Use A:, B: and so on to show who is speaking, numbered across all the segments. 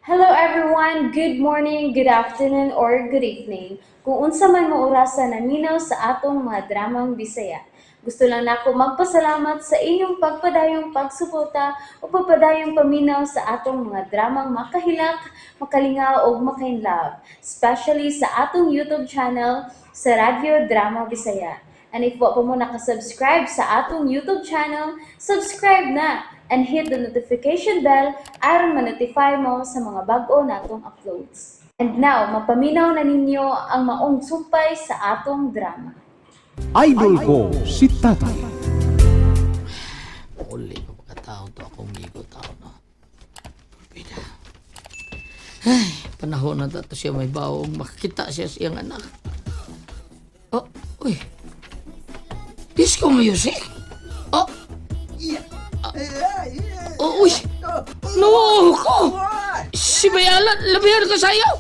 A: Hello everyone! Good morning, good afternoon, or good evening. Kung unsa man mo orasa naminaw sa atong mga dramang Bisaya. Gusto lang nako magpasalamat sa inyong pagpadayong pagsuporta o pagpadayong paminaw sa atong mga dramang makahilak, makalingaw ug makainlove, especially sa atong YouTube channel sa Radyo Drama Bisaya. And if wa pa mo nakasubscribe sa atong YouTube channel, subscribe na and hit the notification bell aron ma-notify mo sa mga bag-o natong uploads. And now, mapaminaw na ninyo ang maong sumpay sa atong drama.
B: Idol ko si Tatay.
C: Uli ko pagkatao to akong gigo tao no. Bida. Ay, panahon na to siya may baong makakita siya sa iyang anak. Oh, uy. Disco music? Oh. Oh, uy. No, ko. Si Bayalan, labihan ka sa'yo.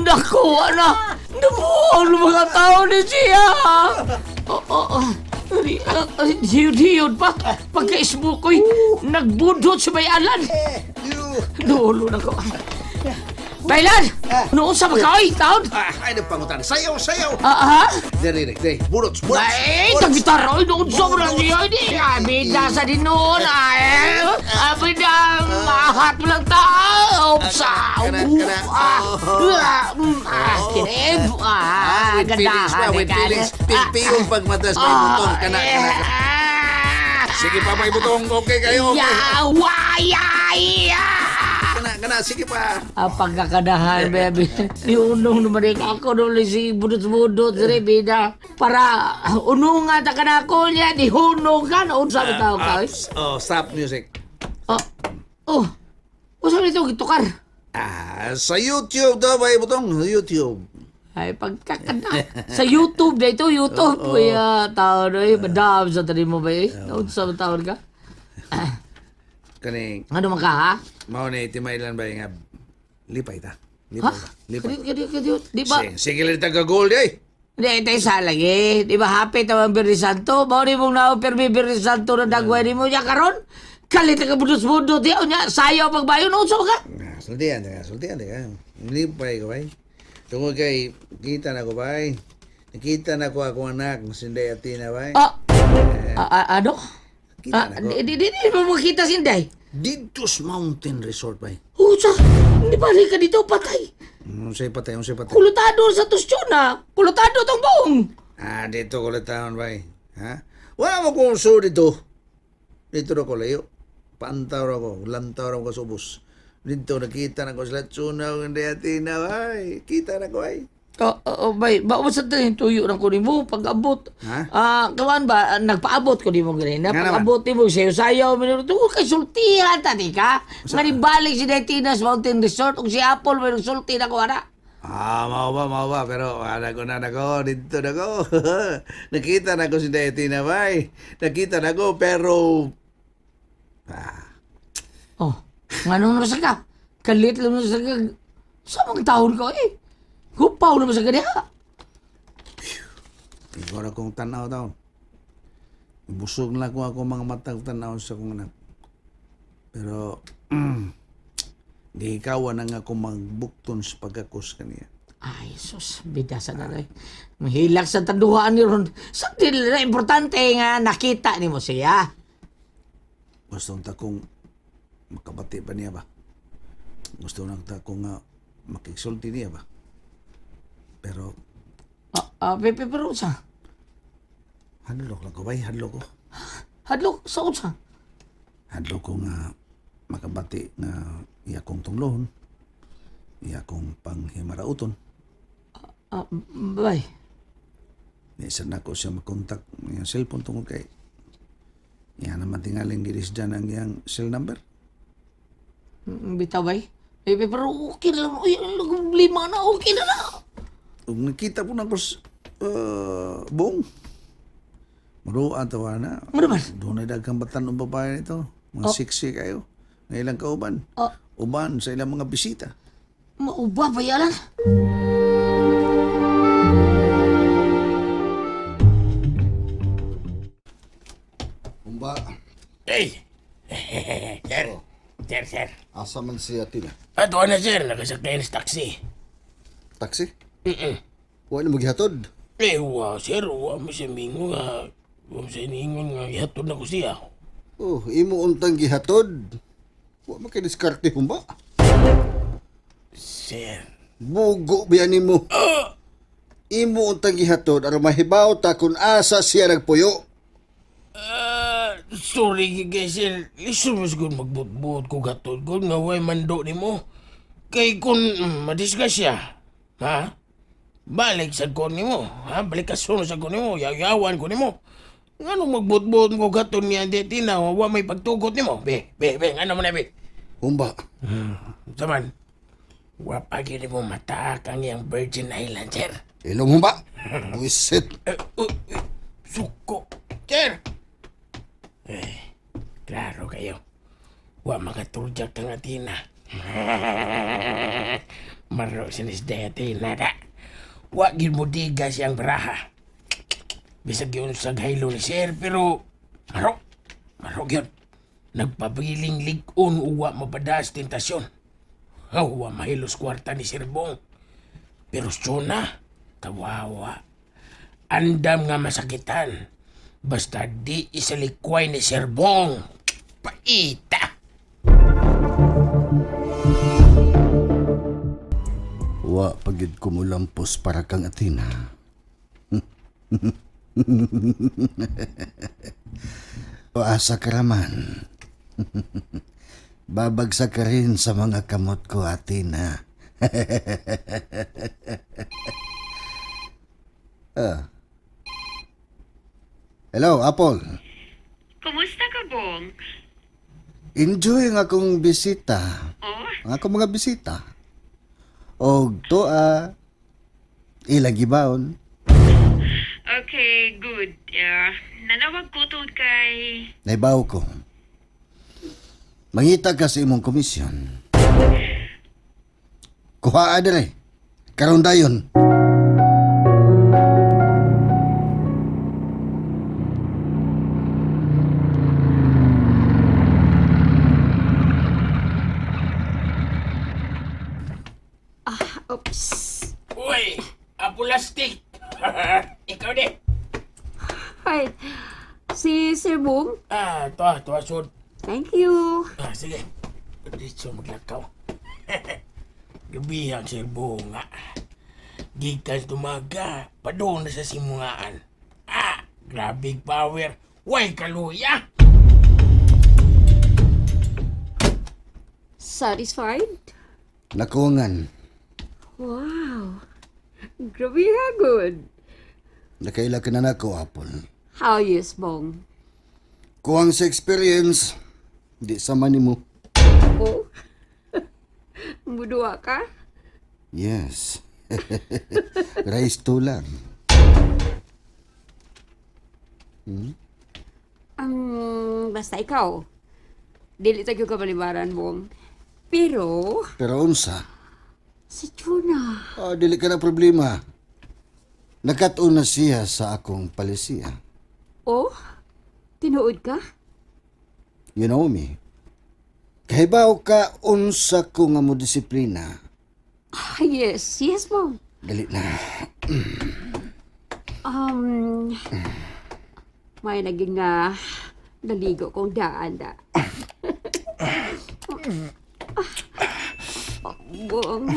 C: Naku, ana. Nabuo ang mga tao ni siya. Oh. Hiyod-hiyod pa. Pagka-isbukoy, nagbudot si Bayalan. Dulo na ko. Baylan! Noon sa makaoy, taon!
D: Ah, ay, nagpangutan. Sayaw, sayaw!
C: Ah, ha?
D: Dere, dere, dere. Burots, burots.
C: Ay, tagitara, oy, noon sobra niya. Hindi, abida sa din noon. Ay, abida, mahat mo lang tao. Sa,
D: Kana, kana.
C: ah, ah, ah, kinib, ah,
D: Ah, with feelings
C: gandahan,
D: pa, with
C: eh,
D: feelings.
C: kana.
D: Pingpiyong pagmatas, may butong. Kana, kana.
C: Ah,
D: Sige pa, may butong. Okay kayo. Okay.
C: Ya, wa, ya, ya.
D: Kana, kana. Sige pa.
C: Ah, pagkakadahan, baby. Niunong naman eh. Ako naman si budot-budot, dire, bida. Para unungan ta ka na ako niya, di hunong ka. Noon sa tao ka. Eh.
D: Oh, stop music.
C: Oh, oh. Unsa man ito, gitukar?
D: Ah, sa YouTube daw, may butong. YouTube.
C: Ay, pagkakada. Sa YouTube na ito, YouTube. Uy, tao na eh. Madam sa tanim mo ba eh? Noon sa taon ka?
D: Kaning,
C: Ano man ka, ha?
D: mao na itimailan ba nga lipay ta. Lipay
C: Ha?
D: ta. Lipay.
C: Kadi, kadi, kadi, di ba?
D: Sige, sige lang taga gold eh.
C: Hindi, tayo sa lagi. Di ba hapit ang Biyernes Santo? Mao ni mong nao permi Biyernes Santo na dagway ni mo niya karon. Kalit ka budot-budot diya nya sayaw pagbayon unsa ba ka?
D: Ah, sultian ta, sultian ta. Lipay ko bay. Tungod kay kita na ko bay. Nakita na ko akong anak, sinday atina bay.
C: Ah, ah, ah, ano?
D: Kita
C: Ah,
D: na ko.
C: di, di, di, di mo makita sinday.
D: Dito sa Mountain Resort bay.
C: Unsa? Hindi ba ka dito patay?
D: Unsay patay, unsay patay.
C: Kulutado sa Tustyona. Kulutado tong buong.
D: Ah, dito ko lang taon bay. Ha? Wala mo kung so dito. Dito na ko layo. Pantaw ra ko, lantaw ra ko sa ubos. Dito nakita na ko sila tsunaw ng atina bay. Kita na ko ay.
C: Oh, oh, oh, bay, ba sa tayo tuyo na ko nimo pag-abot.
D: Ha?
C: Ah, kawan ba ah, nagpaabot ko nimo ganina.
D: Nga naman.
C: Pag-abot nimo sayo-sayo minuto ko kay sultihan ta di ka. Nga nibalik si Detinas Mountain Resort ug si Apple may sulti na ko ana.
D: Ah, mao ba, pero ana ko na nako, dito na ko. Nakita na ko si Dayatina, bay. Nakita na ko, pero... Ah,
C: Oh, ngano na sa ka? Kalit lang na sa ka. Sa mga taon ko eh. Gupaw na ba sa kaniya?
D: ikaw na kong tanaw taon. Busog na ko ako mga matag tanaw sa kong anak. Pero, gihikawan na nga ako magbukton sa pagkakos kaniya.
C: Ay, sus, bida sa nanay. Mahilak sa tanduhaan ni Ron. Sa dili na importante nga nakita nimo siya.
D: Gusto ta kong makabati pa niya ba? Gusto na ta kong makigsulti niya ba? Pero,
C: Ah, ah, Pepe, pero sa?
D: hadlok lang ko bay, hadlok ko.
C: Hadlok sa unsa?
D: Hadlok ko nga makabati nga iya kong tunglohon, iya kong panghimarauton.
C: Ah, bay.
D: Isa na ko siya makontak iyang cellphone tungod kay iya naman tingaling giris dyan ang iyang cell number.
C: Bitaw bay. Pepe, pero okay na lang. Uy, ang problema na, okay na na.
D: Ug nakita po na ko sa buong. Maruan tawa na.
C: Ano man?
D: Doon ay daghang batan ng babae nito. Mga oh. sexy kayo. Nga ilang kauban.
C: Oh.
D: Uban sa ilang mga bisita.
C: Mauba ba yalan?
D: Umba.
E: Hey! Sir! Sir, sir. Asa man si Atina?
F: Ato na sir, nakasakay na sa taxi.
E: Taxi? Wa na maghihatod.
F: Eh, wa sir, wa mo siya mingo nga. Wa mo siya ningon nga ihatod na ko siya.
E: Oh, imo untang gihatod. Wa man kay diskarte humba.
F: Sir,
E: Bugo biya nimo. Imo untang gihatod aron mahibaw ta kung asa siya nagpuyo.
F: ah, sorry kay sir. Lisod mo siguro magbutbuot ko gatod ko nga way mando nimo. Kay kung madisgrasya, ha? Balik sa ko nimo, ha? Balik ka sa ko nimo, yayawan ko nimo. Ngano magbutbuot ko gatod niya di tina, wa may pagtugot nimo. Be, be, be, ngano man na be?
E: Humba.
F: Saman, wa pa gyud mo mataak ang iyang Virgin Island, sir.
E: Ilong humba. Buisit.
F: Eh, suko, sir. Eh, klaro kayo. Wa makaturjak kang Atina. Maro sinisday Atina da. Wa gyud mo diga siyang baraha. Bisag yun sa haylo ni sir, pero maro, maro gyud. Nagpabiling lig-on uwa mapadas tentasyon. Hawa mahilos kwarta ni Sir Bong. Pero siyona, kawawa. Andam nga masakitan. Basta di isalikway ni Sir Bong. Paita!
E: Wa pagid ko mulampos para kang Atina. Paasa ka raman. Babagsak ka rin sa mga kamot ko, Atina. Ah. Hello, Apple.
G: Kumusta ka, Bong?
E: Enjoy ang akong bisita.
G: Oh,
E: Ang akong mga bisita. Og toa, ilang gibaon.
G: Okay, good. Nanawag ko tungod kay...
E: Naibaw ko. Mangita ka sa imong komisyon. Kuha dire. Karon dayon.
H: Oops.
F: Uy! Apulastik! Ikaw di!
H: Hi. Si Sir Bong.
F: Ah, tuwa, tuwa, sud.
H: Thank you.
F: Ah, sige. Dito maglakaw. Gabi ang Sir Bong, nga. Gikan tumaga, padung na sa simungaan. Ah, grabe power. Way kaluya!
H: Satisfied?
E: Nakuangan.
H: Wow. Grabe ha, good.
E: Nakaila ka na nako, Apple.
H: How yes, Bong?
E: Kuwang sa experience, di sama nimo.
H: Oh? Budua ka?
E: Yes. Rice to lang.
H: Basta ikaw. Dili tayo kabalibaran, Bong. Pero,
E: Pero unsa,
H: si Chuna.
E: ah, dili ka na problema. Nakatuna na siya sa akong palisiya.
H: Oh? Tinuod ka?
E: You know me. Kahibaw ka unsa ko nga mo disiplina.
H: Ah, yes. Yes, Bong.
E: Dali na.
H: Um, may naging naligo kong daan da. Bong.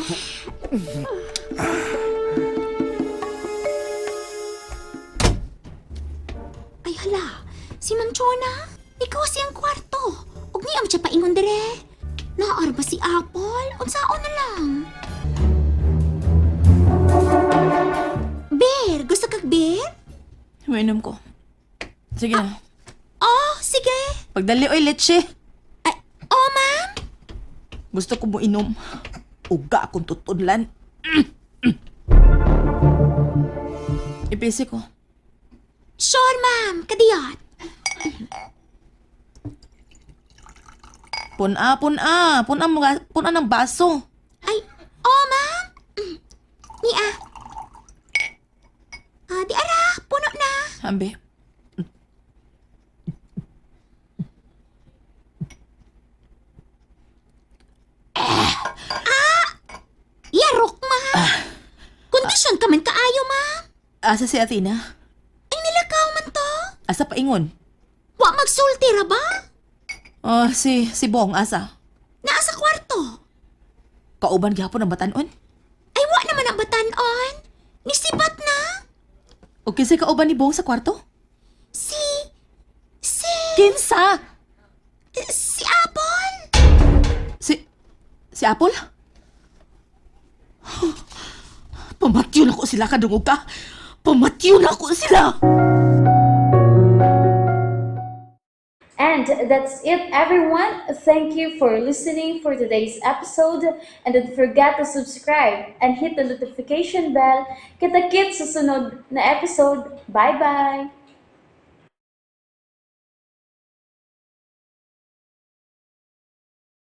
I: Ay hala, si Ma'am Chona, ikaw siyang kwarto. Ug niya siya paingon dire. Naar ba si Apple? Unsaon na lang? Beer, gusto kag beer?
J: Umiinom ko. Sige na.
I: Oh, sige.
J: Pagdali, oy, leche.
I: Ay, oh, ma'am.
J: Gusto ko mo inom. Uga akong tutudlan. Ipisi ko.
I: Sure, ma'am. Kadiyot.
J: Puna, puna. Puna, mo, puna ng baso.
I: Ay, oh, ma'am. Nia. Ah, di ara, puno na.
J: Ambi. Asa si Athena?
I: Ay nilakaw man to.
J: Asa paingon?
I: Wa magsulti ra ba?
J: Ah, si Bong asa?
I: Naa sa kwarto.
J: Kauban gihapon ang batanon?
I: Ay wa naman ang batanon. Nisibat na.
J: O kinsay kauban ni Bong sa kwarto?
I: Si
J: Kinsa?
I: Si Apple.
J: Si Apple? Pamatyo na ko sila kadungog ka. Pamatyo na ko sila.
A: And that's it, everyone. Thank you for listening for today's episode. And don't forget to subscribe and hit the notification bell. Kita-kits sa sunod na episode. Bye-bye!